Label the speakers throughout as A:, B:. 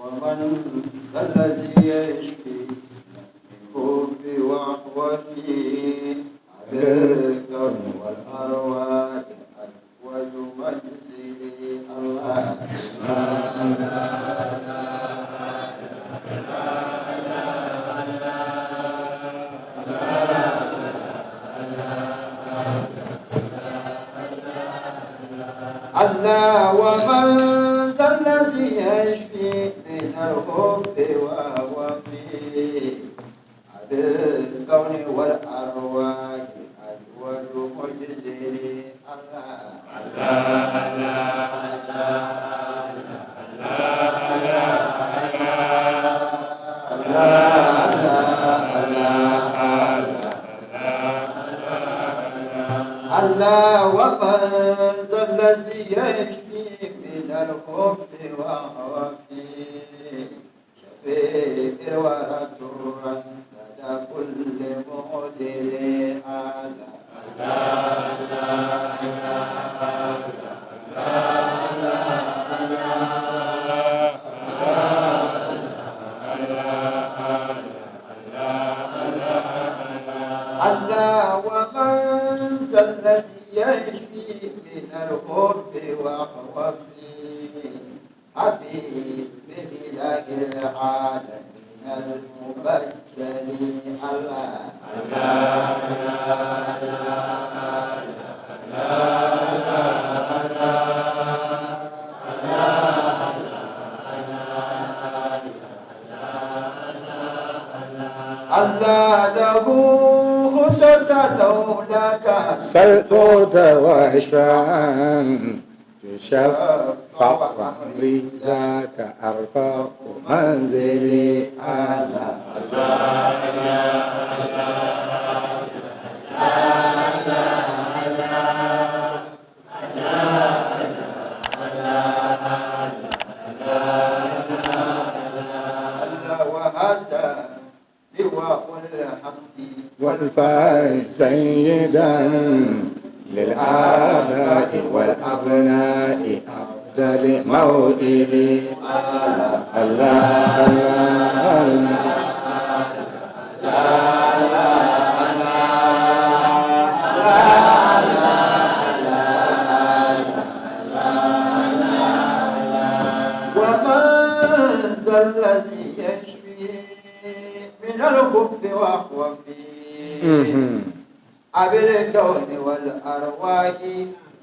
A: ومن ذا الذي يشفي من الحب وهو في أبي الكون والأرواح أجود منزلي الله. الله ومن ذا الذي يشفي من الحب وهو في أبي الكون والأرواح أجود مجزلي الله. الله ومن ذا الذي يشفي من الحب وهو في شفيع الورى ترا لدى كل معدل. الله ومن ذا الذي يشفي من الحب وهو في حبيب إله العالمين المبجل. الله الله له خطة لولاك
B: سلطوت واشفعا تشفع وأمري ذاك أرفع منزلي. الله
A: الله وهذا لواء الحمد
B: والفارس سيدا للآباء والأبناء أفضل موئلي. الله الله الله.
A: ومن ذا الذي يشفي من الحب وهو فيه أبي الكون والأرواح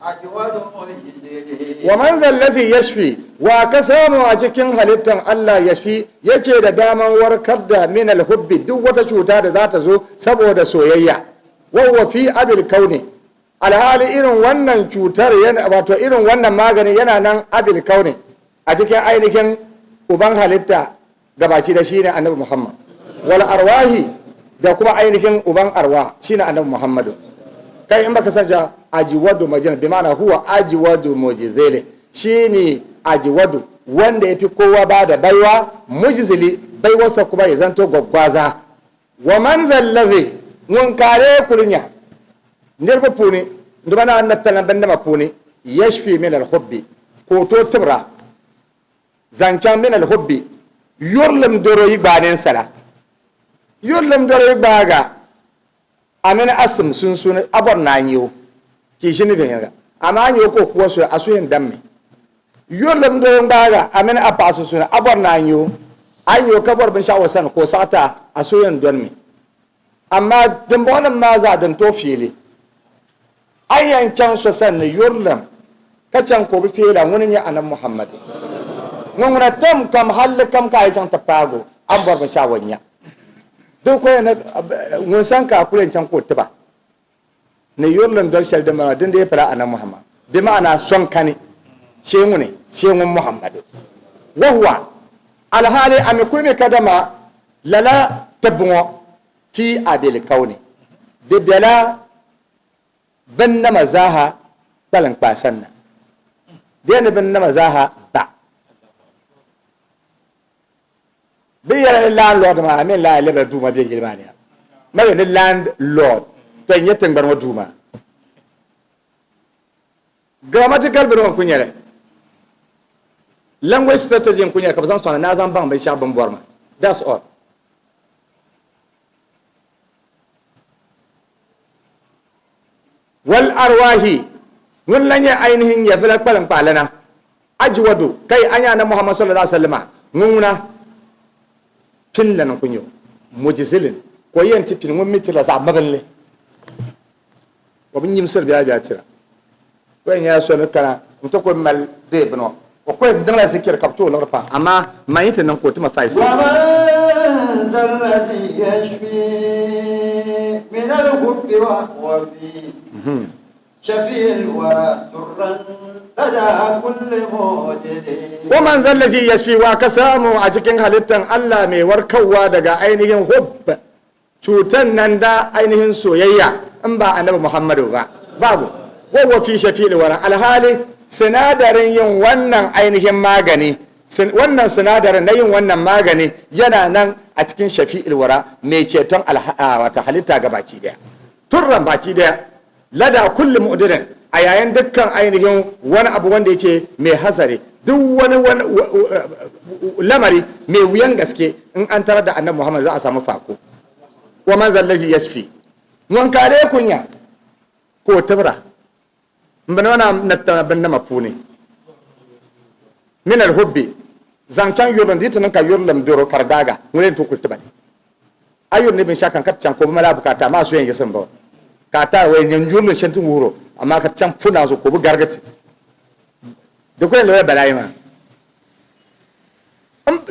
A: أجود منزلي.
B: Wa man zallazi yashfi, wa ka samu a cikin halittan Allah yashfi yace da daman warkar da min alhubbi duk wata cuta da za ta zo saboda soyayya, wa fi abil kauni, alhali irin wannan cutar yana, wato irin wannan magani yana nan abil kauni a cikin ainihin uban halitta gabaci da shine Annabi Muhammad, wal arwahi da kuma ainihin uban arwa shine Annabi Muhammadu. Kai in baka san ja ajwadu majina bi ma'ana huwa ajwadu mujizili, shine ajwadu wanda yafi kowa ba da baiwa, mujizili baiwarsa kuma ya zanto gwaggwaza. Wa man zallazi ŋun kare kulinya niriba puuni nduma na annabtalan bindama puuni yashfi min alhubbi ko to tibra zancan min alhubbi yurlim doro yi gbaanin sala yurlim doro yi gbaaga amini asim sunsuuni abɔr naanyo kiishini viɛnyɛliŋga amaa nyɛ ka o kuwa soli a so yɛn dammi yurilim doro gbaaga amini a paɣa sunsuuni abɔr naanyo a yi nyɛ o ka bɔri binshaɣu o sani ka o saɣata a so yɛn donimi, amaa dimbɔŋɔnim maa zaa din tooi fiili a yɛn chaŋ so sani ni yurilim ka chaŋ ka o bi feela ŋuni nyɛ Anabi Muhammad ŋun ŋuna tam kam halli kam ka a yi chaŋ ti paago a ni bɔri binshaɣu o nya di ko yɛn ŋun sani ka a kuli yɛn chaŋ ka o tiba ni yurilim doli shɛli din bala din dee pala Anabi Muhammad bi ma'ana sɔŋ kani shee ŋuni shee ŋun Muhammadu wahuwa alhaali a mi kuli mi kadama lala tibbu ŋɔ fi abil kauni di bela binnama zaaha kpaliŋkpaa sanna di yɛn ni binnama zaaha ba bɛ yɛla ni landlord maa mini laa lɛbila duuma bɛ yili maa ni ma bɛ ni landlord to n nyɛ tiŋgbani ŋɔ duuma grammatical bini ŋɔ n-kuli nyɛli. Language strategy n ku nyɛ ka bi zaŋ sɔŋ ni a zaŋ baŋ binshɛɣu bini bɔri maa. That's all. Wal arwahi ŋun la nyɛ ainihin nyɛvila kpaliŋkpaalana ajwadu kai a nyɛ Annabi Muhammad sallallahu alaihi wasallam ŋun ŋuna pini lana n ku nyɛ o mujizilin ka o yɛn ti pini ŋun mi tirila zaɣ mabinli o bi nyimsiri bɛ a bɛ a tira o yɛn nyɛla so ni kana n ti ku mali dee bini o o ku yɛn niŋla zikiri ka bi ti o liɣiri pam amaa man yi ti niŋ ka o ti ma 5 6
A: ومن ذا الذي يشفي من الحب وهو في شفيع الورى درا لدى كل مودل
B: ومن ذا الذي يشفي wa ka samu a cikin halittan Allah mai warkarwa daga ainihin hubb cutan nan da ainihin soyayya in ba annabi Muhammadu ba babu wawa fi shafi'il wara alhali sinadarin yin wannan ainihin magani wannan sinadarin na yin wannan magani yana nan a cikin shafi'il wara mai ceton wata halitta ga baki daya turran baki daya lada kulli mu'dirin a yayin dukkan ainihin wani abu wanda yake mai hazari duk wani lamari mai wuyan gaske in an tarar da annabi Muhammad za a samu fako wa man zallaji yasfi ŋun ka dee kunya ka o tibira n bini maa na tana bin nima puuni min alhubbi zaŋ chaŋ yurilim di ti niŋ ka yurilim doro ka di daaga ŋuni yɛn tooi kuli tiba ni a yuri ni binshɛɣu kam ka ti chaŋ ka o bi mali a bukaata amaa so yɛn yiɣisi n ba ka a taari o yɛn nyɛ yurilim shɛli ti wuhiro amaa ka ti chaŋ pu naanzu ka o bi garigi ti di ku yɛn lebila balaayi maa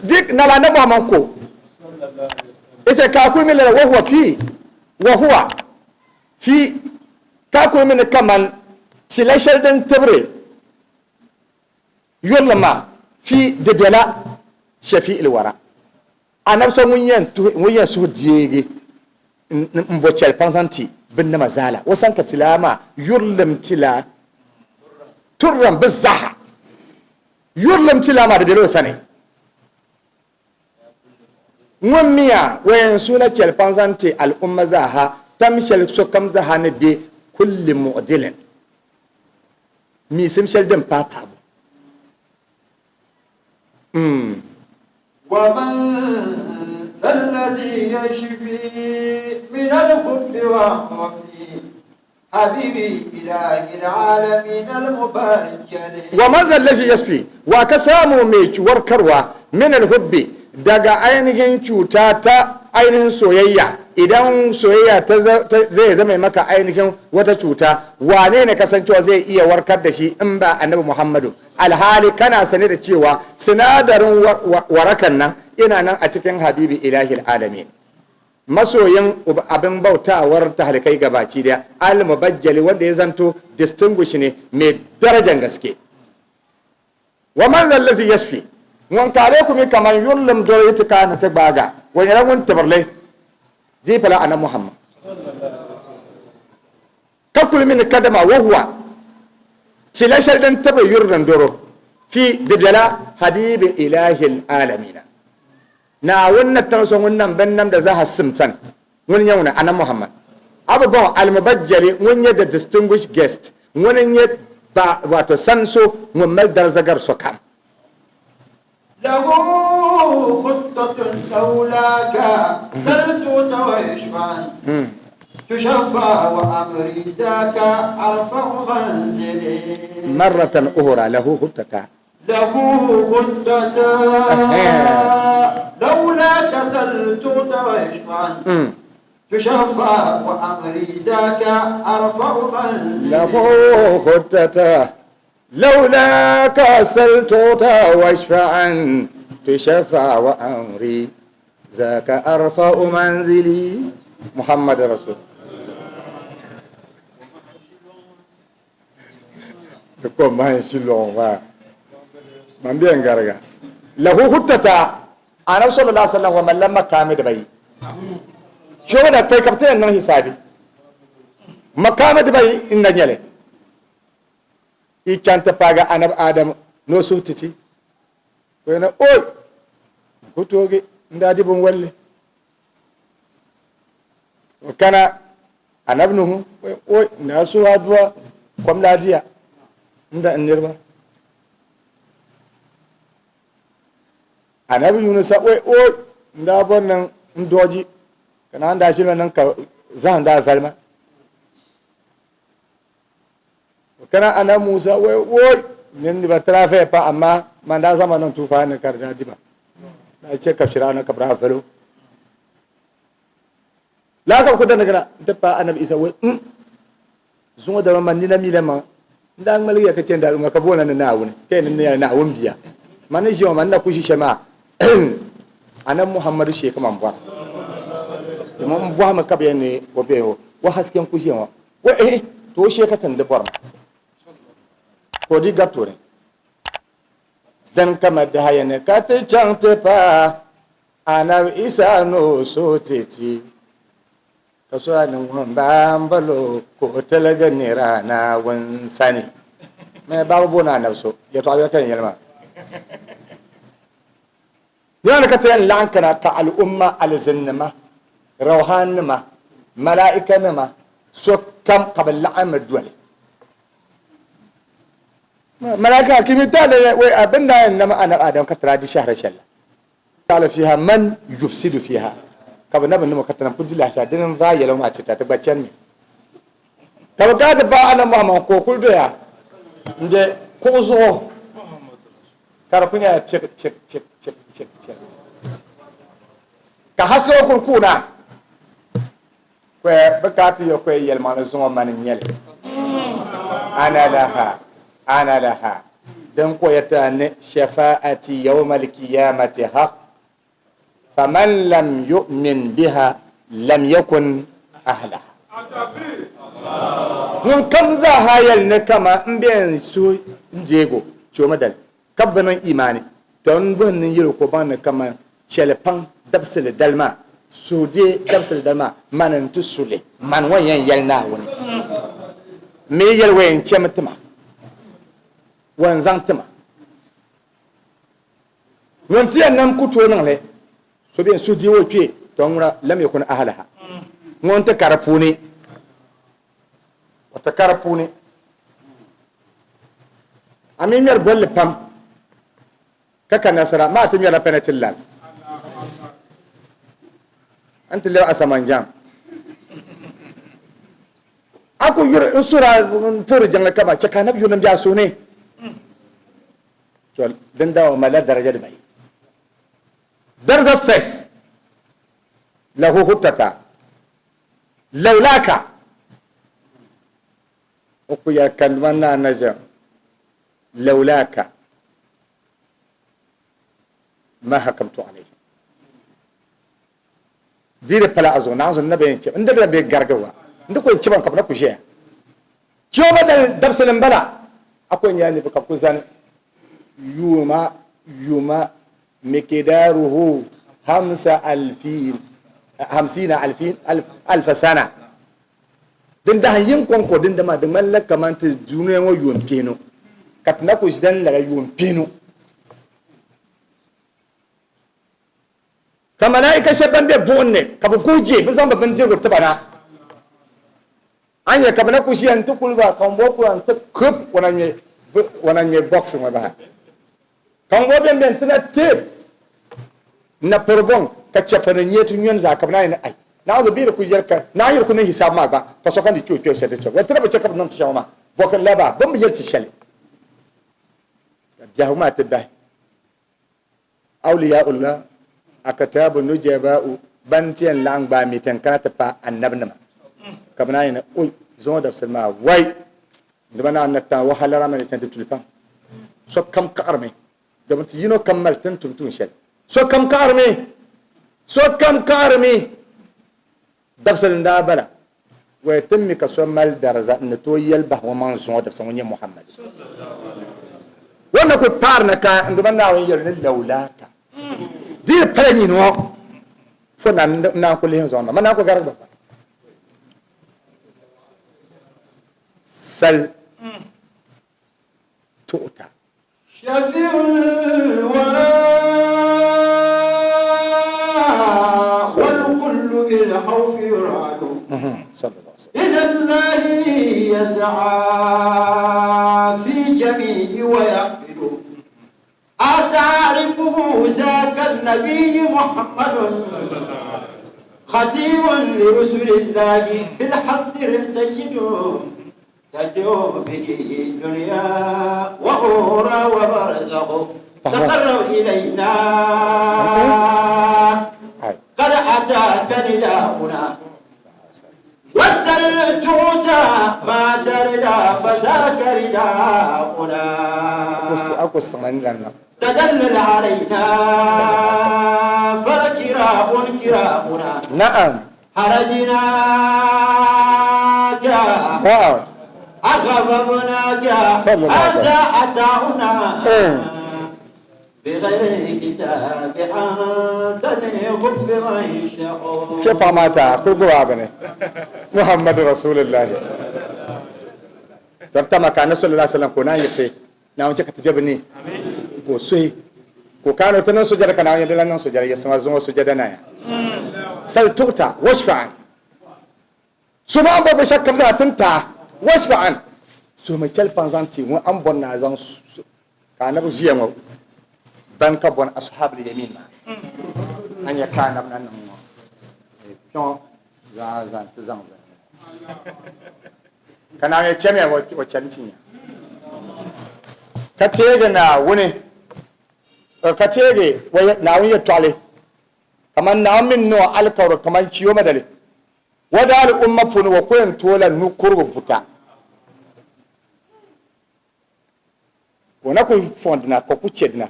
B: di nala na Muhammad ko ita ka kuli mi lala wa huwa fi wa huwa fi ka kuli mi ni kaman tila shɛli din tibiri yurilim maa fi di bela shafi'il wara anabi so ŋun yɛn tuhi ŋun yɛn suhu deegi n bo chɛli paŋ zaŋ ti binnima zaa la o sani ka tilaa maa yurilim tila turram bi zaha Yurilim ti la maa di bela o sani. Ŋun miya o yɛn suhila chɛli pam zaŋ ti al'umma zaaha, tam shɛli sokam zaaha ni be kulli muɣdilin, miisim shɛli din paai paabu.
A: Wa man zallazi yashfi min al-hubbi wa huwa fi Habibi ilahi alamin al-mubajjali.
B: Wa man zallazi yasfi wa ka samu mai warkarwa min alhubbi daga ainihin cuta ta ainihin soyayya idan soyayya ta zai zama maka ainihin wata cuta wane ne kasancewa zai iya warkar da shi in ba annabi Muhammadu alhali kana sane da cewa sinadarin warakan nan ina nan a cikin habibi ilahi alamin masoyin abin bautawar talikai gabaki daya al-mubajjali wanda ya zanto distinguish ne mai darajan gaske wa man zallazi yasfi ŋun kare ku mi kaman yurilim doro yi ti kaani ti gbaaga o nyɛla ŋun tibirili dii pala annabi Muhammad ka kuli mi ni kadama wa huwa tila shɛli din tibiri yurilim doro fi di bela habibi ilahil alamina Naawuni ni tim so ŋun nam binnamda zaaha sim sani, ŋuni n-nyɛ ŋuni? Annabi Muhammad. A bi bɔŋɔ, Al-Mubajjali, ŋun nyɛ the distinguished guest, ŋuni n-nyɛ ba, wato sani so ŋun mali dariza gari sokam.
A: Lahu khuttatun lawlaka sal tu'ta wa yushfa'an tushaffa wa amri zaka arfa'u manzili.
B: Marratan ukhra lahu khuttata.
A: له خطتا لولاك سل تؤتى ويشفعن تشفى وأمري ذاك أرفع منزلي
B: له خطتا لولاك سل تؤتى واشفعن تشفى وأمري ذاك أرفع منزلي محمد رسول Di ko mahi shilɔŋ maa man bɛ n gariga lahu huttata anabi sallallahu alaihi wasallam wa man lam makami dibayi shɔba da kai ka bi ti yɛn niŋ hisabi makami dibayi n na nyɛli i chaŋ ti paagi anabi adam ni o suhu titi o yɛn oi n ku toogi n daa di binwalli o kana Anabi Nuhu oi n daa suhi adua kom daa diya n da n niriba. Anabi Yunusa oi oi n daa bɔri ni n dɔɔji ka naan daa ʒili ma niŋ ka zahim daa vali ma. O kana Anabi Musa oi oi mini ni ba tira vaya pa amaa man daa zaŋ ba niŋ tuufaani ni ka di daa di ba. Daa chɛ ka Firawuna ka bɛ daa vali o. Laa ka bɛ ku dandigina nti paai Anabi Isa oi n zuŋɔ dama man nina mila ma n daa ŋmaligiya ka chɛndi al'umma ka boona ni Naawuni ka yɛn ni nyɛla Naawuni bia. Man ni ʒiya ŋɔ man ni na ku ʒi shɛli maa Anabi Muhammadu shee ka man bɔra. Dama m bɔhimi ka bɛ yɛn ni o be o haske n-ku ʒiya ŋɔ. O ehe, to o shee ka ti ni di bɔri ma. Ka o di gari tooni. Din ka ma daha yɛn ni ka ti chaŋ ti paai Anabi Isa ni o suhu ti ti. Ka so a ni ŋun ba m-bal o ka o tiligi nira Naawuni sani. Mɛ babu booni anabi so yɛtɔɣa bɛli ka yɛn yɛli maa. Nimaani ka ti yɛn laɣim kana ka al'umma alizinnima, rauhannima, malaikanima, sokam ka bɛ laɣimmi doli. Malaika kimi daa wai abin daa yɛn nam anabi Adam ka ti daa di shɛhira shɛli la. Ja'ala fiha man yufsidu fiha, ka bɛ na bi niŋ o ka ti nam kuli di lahiʒia dini n-vaai yɛla ŋɔ maa ti ti gba chani mi. Ka bɛ kana ti paai Anabi Muhammad ka o kuli doya m-be kuɣu zuɣu ka di kuli nyɛla piɛk piɛk piɛk piɛk piɛk piɛk ka haske ŋɔ kuli kuuna Kɔya bɛ ka ti yɛ kɔya yɛlimaŋli zuŋɔ mani n-nyɛ li. Ana laha, ana laha, din ko yɛta ni shafa'ati yawmal qiyamati haq, faman lam yu'min biha lam yakun ahlaha. Ŋun kam zaa ha yɛli ni kama m be n suhu n deeg o, chɛ o mi dali, ka bi niŋ imaani, tɔ n bɔhi ni n yɛl o ka o baŋ ni kaman chɛli paŋ dabisili dali maa, suhudee dabisili dali maa, mani n-ti su li, mani ŋɔ yɛn yɛli Naawuni mi yɛli o yɛn chɛmi ti ma, o yɛn zaŋ ti ma. Ŋun ti yɛn nam ku tooi niŋ li, so bɛ yɛn suhudee o kpee, tɔ ŋuna lam yakun ahlaha, ŋun ti ka di puuni, o ti ka di puuni. A mi ŋmɛri bolli pam ka ka nasara maa ti ŋmɛrila penalty lal n ti lɛbi Asamanjaŋ. A ku yuri n sura n puhiri jiŋli kama chɛ ka anabi yurilim be a suhu ni. To din daa o malila daraja dibayi. Daraja first lahu huttata lawlaka O ku yɛli kanduma naa na ʒiɛm, Lawlaaka ma hakamtu alayhim. Di di pala a zuɣu, Naawuni zuɣu n na bi yɛn chɛ, n di bi lan bɛ garigi wa, n di ku yɛn chɛ ba ka bɛ na ku ʒiɛya. Chɛ o ba dali dabisili m-bala, a ku yɛn nyɛla niriba ka bɛ ku zani yuma yuma miqdaruhu hamsa alfin, hamsina alfin, alfa sana. Din dahin yini kɔŋko din dama di ŋmanila kaman ti dunia ŋɔ yuun pihinu, ka ti na ku ʒidan lala yuun pihinu. Ka malaika shɛb bɛn be buɣim ni ka bɛ guhi je bɛ zaŋ bɛ bindirigu ti ba na. A nya ka bɛ na ku ʒiya nti kuli ba, ka ŋumbɔŋɔ kula nti kib o na ŋme box ŋɔ bahi. Ka ŋumbɔŋɔ bɛn beni ti na teeb n-na piri bɔŋ, ka chɛfirinim nyɛ ti nyɔni zaa, ka bɛ naan yi ni, Ai! Naawuni bɛ yi di ku yɛli ka naan yi di ku niŋ hisaabu maa gba, ka sokam di kpe o kpɛbu shɛli di tɔbu. Wɛ ti na bi chɛ ka bɛ niŋ ti shɛŋa maa, bɔ ka di lahi baa? Bɛ ni bi yɛli ti shɛli. Ka biɛhigu maa ti bahi. Awliyaullah, akataabu nujaba'u, ban ti yɛn laɣim gbaai meeting kana ti paai anabinima, ka bɛ naan yi ni, Oi! Zuŋɔ dabisili maa, wai! Di ba naan na taŋ wahala maa ni chani ti tuli pam. Sokam kaɣirimi, domin ti yino kam mali ti ni tum tuun shɛli. Sokam kaɣirimi, sokam kaɣirimi. Dabisili n-daa bala, waya ti mi ka so mali dariza n-ni tooi yɛli bahi o maŋ zuŋɔ dabisa ŋun nyɛ Muhammad. O ni kuli paari na ka n Duuma Naawuni yɛli ni lawlaaka di yi pala nyini ŋɔ fo na naan ku lihi n zuɣu maa, man naan ku garigi ba gba. Sal tuɣita.
A: Shafi'ul wara wal kullu bil khawfi yur'adu ila Allahi yas'a fi jami'i wa yahfidu. أتعرفه ذاك النبي محمد خطيب لرسل الله في الحصر سيد تجو به الدنيا وأخرى وبرزخ تقرب إلينا قد أتاك نداؤنا وسلتعت ما تردى فذاك رداؤنا تدلل علينا فالكرام كرامنا
B: نعم
A: حرجناك
B: نعم
A: أغضبناك هذا أتاؤنا بغير حساب أنت لحب من شاء
B: ce mata kurguwa bane Muhammadu Rasulullahi tabta maka na sallallahu alaihi wasallam ko nan yase na wuce ka tafi bane ko sai ko kano ta nan sujada kana yadda nan sujada ya sama zuwa sujada na ya sal tuta washfa'an su ma an ba shakka za tunta washfa'an su mai kelpan zanti mu an bonna zan ka na bu jiya mu ban ka bon ashabul yamin ma an ya ka na nan mu pion za za ti zan zan kana ya cheme wa chancin ya ka tege na wuni ka tege na wuni ya twale kamar na min no alkawar kamar ciyo madale wada al'umma funu wa koyan tola nukurgu buta wana ku fondina ko ku cedina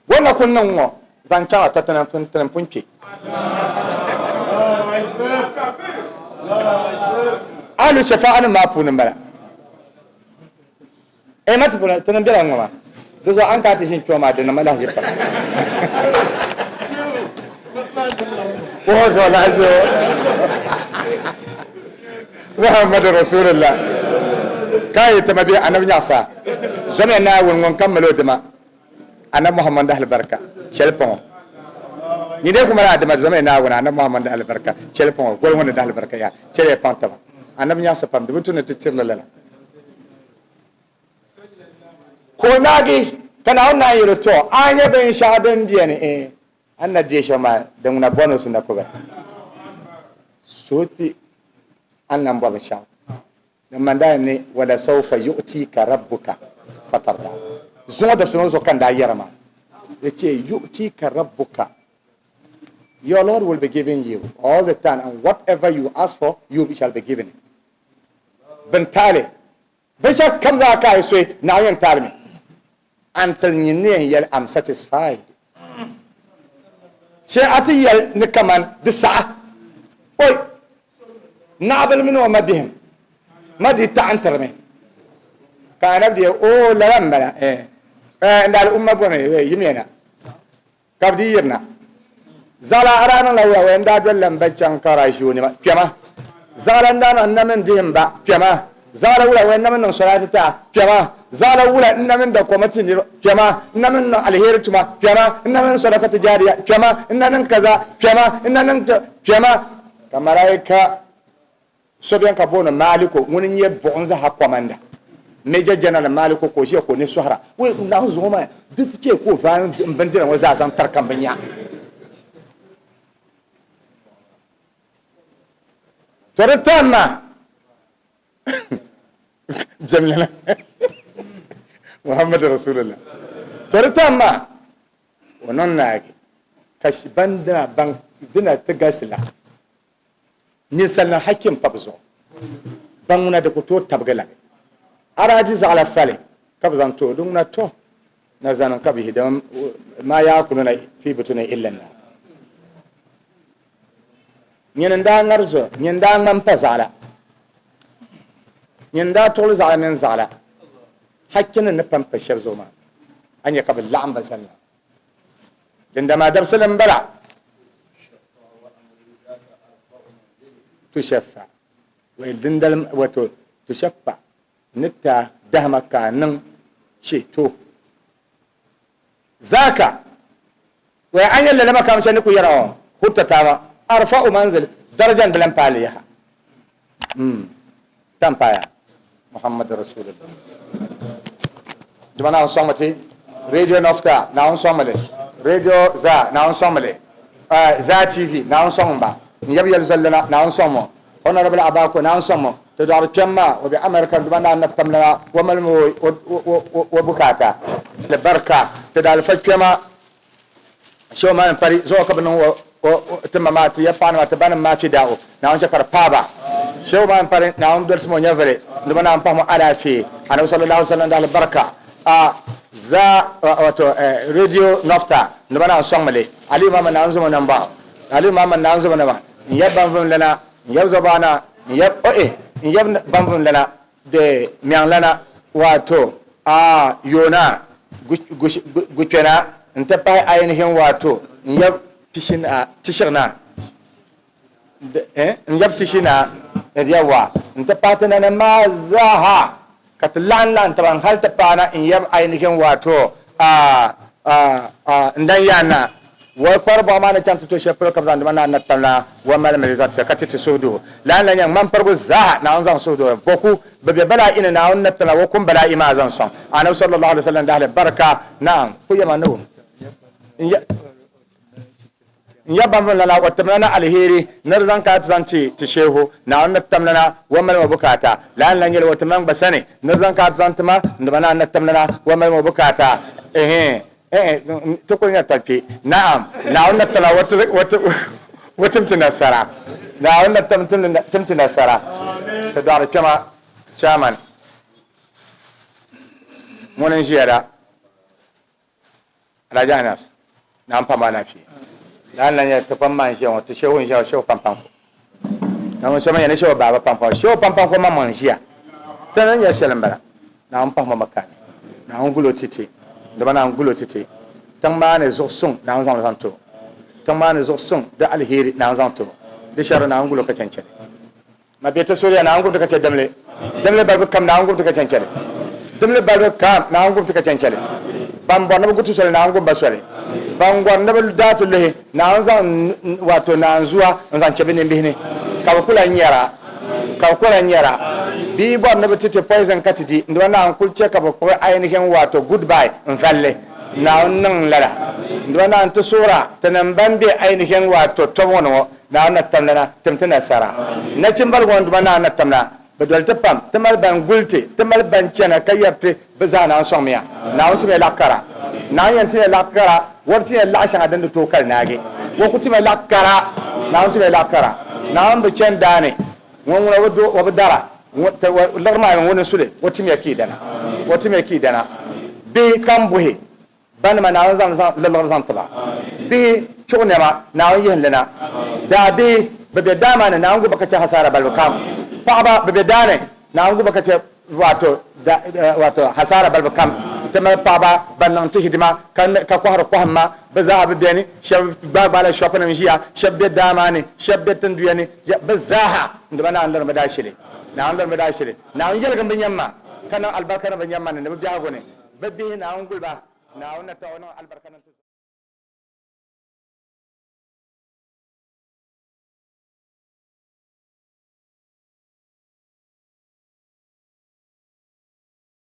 B: wana kun nan wo zancan ta tanan fun tanan funke alu shafa'an ma punin bara eh mata puna tanan bira ngoma duzo an ka ta shin kyoma da na mala shi fa ko zo la zo Muhammadu Rasulullah kai ta mabi annabi nyasa zome na won won kammalo dima annabi Muhammad da albarka shelpon ni dai kuma na dima zome na won annabi Muhammad da albarka shelpon gol won da albarka ya chele panta ba annabi nyasa pam dubu tuna titir lala ko nagi kana wannan yiro to an yabe insha dan biya ne eh anna je shama da muna bonus na ko ba soti annan ba sha dan man da ne wala sawfa yu'tika rabbuka fatarda zuwa da sunan so kan da yarma yace yu'tika rabbuka your lord will be giving you all the time and whatever you ask for you shall be given bin tale bin sha kam za ka yi so na yin tale until nyinne yel I'm satisfied she ati yel ni kaman di sa'a oi na'bal min wa mabihim ma di ta'antarme ka anab di o lalam bala eh eh ndal umma bone yimena kabdi yirna zala arana la wa wenda dollan baccan kara shuni ma pema zala ndana namen dihim ba pema zala wula wenda men salati ta pema zala wula namen da kwamati ni pema namen no alheri tuma pema namen sadaqati jariya pema namen kaza pema namen pema kamaraika sobiyan ka bono maliko ŋuni nyɛ buɣum zaha komanda major general maliko ko ʒiya ko ni sohara wai na zuŋɔ maa di ti chɛ ko vaai n bindira ŋɔ zaa zaŋ tari kam bi nya to di tam maa jɛmlina muhammadu rasulullah to di tam maa o niŋ naagi ka ban dina ban dina ti galisi la ninsal nim hakki n pa bi zuɣu ban ŋuna di ku tooi tabigi labi araji zaɣala fali ka bi zaŋ to di ŋuna to na zanim ka bihi dama ma yaakuluna fi butuni illa na nyini n daa ŋari zo nyini daa ŋmani pa zaɣala nyini daa tuɣuli zaɣala mini zaɣala hakki nim ni pam pa shɛba zuɣu maa a nyɛ ka bi laɣim ba zalina dindama dabisili n bala tushaffa wai dindali wato tushaffa ni ta dahama ka niŋ ceto zaka wai an yalla lama kam shani ku yara o hutta tama arfa'u manzil darajan bilan paliya tampaya muhammad rasulullah jumana sɔŋmati Radio Nofta, Naawuni sɔŋmi li. Radio Zaa, Naawuni sɔŋmi li. Zaa TV, Naawuni sɔŋmi ba. N yab yɛli zoli lana, Naawuni sɔŋmi o. Honorable Abako, Naawuni sɔŋmi o. Ti dɔɣiri kpɛm maa, o be America duba ni anabi tam lana, o malimi o bukaata. Barika, ti daalifa kpɛma Shehu Malam Pari zuɣu ka bɛ niŋ o ti ma maa, ti ya paɣanima, ti banim maa fida'u, Naawuni chɛ ka di paai ba. Shehu Malam Pari, Naawuni dolsim o nyɛvili, duba Naawuni pahim o alaafee, Anabi sallallahu alaihi wasallam dahali barika a zaa wato Radio Nofta duba Naawuni sɔŋmi li. Aliyu Mamman Naawuni zom o nambɔɣu, Aliyu Mamman Naawuni zom o nambɔɣu, n yab banvum lana, n yab zɔbaana, n yab oe, n yab banvum lana de miɛŋlana wato a yoona gukpɛna n-ti pahi ainihin wato n yab tishigina n yab tishina yawa n-ti pahi ti nanim maa zaaha ka ti laɣim laɣim taba n hali ti paana n yab ainihin wato a n dan yaa na Wal kpari bɔɣa maa ni chaŋ ti to shɛli polo ka bɛ zaŋ di ma na na tam la wa mali mi li zaŋ ti ka ti ti suhudoo. Lala n-lan nyɛ ŋmani parigu zaa Naawuni zaŋ suhudoo bɔku bi be balaa'i ni Naawuni ni tam la wa kum balaa'i maa zaŋ sɔŋ Anabi sallallahu alaihi wasallam dahali barika naam ku yɛma ni wum n ya banvum lana o timla na aliheri ni di zaŋ ka ti zaŋ ti ti shehu Naawuni ni tam lana wa mali ma bukaata. Lala n-lan nyɛli o timla n gba sani ni di zaŋ ka ti zaŋ ti ma n dima Naawuni ni tam lana wa mali ma bukaata. Ehe. Eh, ti kuli nya tankpe. Naam, Naawuni na tala o tim ti nasara. Naawuni na tim ti nasara. Ti dɔɣiri kpɛma chairman ŋuni n-ʒiya la, Alhaji Anas, Naawuni pam alaafee. Lala n-lan nyɛ ti kpam maa n-ʒiya ŋɔ, ti shehu n-ʒiya ŋɔ, shehu Pampanko. Naawuni so mi nyɛ ni shehu Baaba Pampanko, shehu Pampanko maŋmaŋ n-ʒiya. Ti ni nyɛ shɛli m-bala. Naawuni pahim o makani. Naawuni gul o ti ti. Dama Naawuni gul o ti ti. Tiŋ maa ni zuɣu suŋ Naawuni zaŋ li zaŋ ti o. Tiŋ maa ni zuɣu suŋ di aliheri Naawuni zaŋ ti o. Di shɛri Naawuni gul o ka chɛnchɛli. Ma bɛ ti soriya Naawuni gub ti ka chɛ dimli. Dimli balibu kam Naawuni gub ti ka chɛnchɛli. Dimli balibu kam Naawuni gub ti ka chɛnchɛli. Ban bɔri ni bɛ gu ti soli Naawuni gum ba soli. Ban gɔri ni bɛ daa ti luhi Naawuni zaŋ wato naanzua n-zaŋ chɛ bɛ nimbihi ni ka bɛ ku lan nyara. Ka bɛ kɔla nyɛra bɛ yi bɔri ni bɛ ti ti poison ka ti di, n-dima Naawuni kul chɛ ka bɛ kpuɣi ainihin waato goodbye n-valli. Naawuni niŋ lala. N-dima Naawuni ti suhira tinim ban be ainihin waato tɔbu ŋɔ ni ŋɔ, Naawuni na tam lana tim ti nasara. Nachimbaligu ŋɔ n-dima Naawuni na tam na, bɛ doli ti pam, ti mali ban guli ti, ti mali ban chana ka yɛri ti, bɛ zaa Naawuni sɔŋmiya. Naawuni ti mi laɣ kara. Naawuni yɛn ti ya laɣ kara, o bi ti ya laɣ shɛŋa din di tooi kali naagi. O ku ti ma laɣ kara. Naawuni ti ma laɣ kara. Naawuni bi chani daa ni. Ŋun ŋuna o bi do, o bi dara. Liɣiri maa ŋuni n-su li, o tim ya ka yi dana. O tim ya ka yi dana. Bihi ka m buhi banima Naawuni zaŋ liɣiri zaŋ ti ba. Bihi chuɣu nɛma Naawuni yihi li na. Daa bihi bɛ be daa maa ni Naawuni gu ba ka chɛ hasaara balibu kam. Paɣiba bɛ be daa ni Naawuni gu ba ka chɛ wato wato hasaara balibu kam. Ti mali paɣaba ban niŋ ti hidima ka kɔhiri kɔhimma, bɛ zaaha bi beni, shɛba gbaai gbaala shɔpinim ʒiya, shɛba be daa maa ni, shɛba be tinduya ni, bɛ zaaha n-di ba Naawuni lirimi daashili. Naawuni lirimi daashili. Naawuni yɛligim bɛ nyamma ka niŋ alibarika niŋ bɛ nyamma ni ni bɛ biɛhigu ni. Bɛ bihi Naawuni guli ba. Naawuni na taɣi o niŋ alibarika niŋ ti zuɣu.